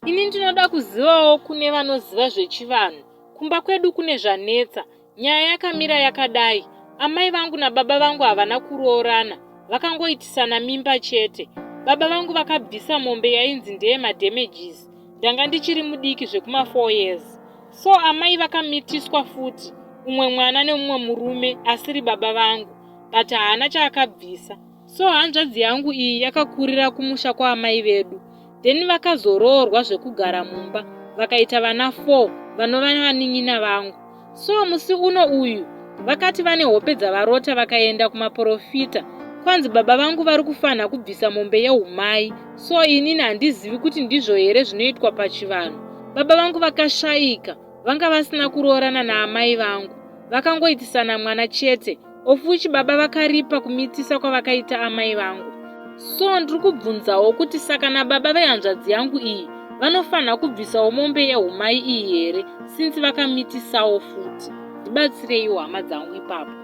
Ini ndinoda kuzivawo kune vanoziva zvechivanhu. Kumba kwedu kune zvanetsa. Nyaya yakamira yakadai. Amai vangu nababa vangu havana kuroorana, vakangoitisana mimba chete. Baba vangu vakabvisa mombe yainzi ndeye madamages. Ndanga ndichiri mudiki zvekuma 4 years. So amai vakamitiswa futi umwe mwana nemumwe murume asiri baba vangu but haana chaakabvisa. So hanzvadzi yangu iyi yakakurira kumusha kwaamai vedu then vakazoroorwa zvekugara mumba vakaita vana 4 vanova vanin'ina vangu. So musi uno uyu vakati vane hope dzavarota vakaenda kumaporofita kwanzi baba vangu vari kufanha kubvisa mombe yeumai so inini handizivi kuti ndizvo here zvinoitwa pachivanhu. Baba vangu vakashaika vanga vasina kuroorana naamai vangu vakangoitisana mwana chete of which baba vakaripa kumitisa kwavakaita amai vangu. So ndiri kubvunzawo kuti saka nababa vehanzvadzi yangu iyi vanofanha kubvisawo mombe yehumai iyi here since vakamitisawo futi. Ndibatsireiwo hama dzangu ipapo.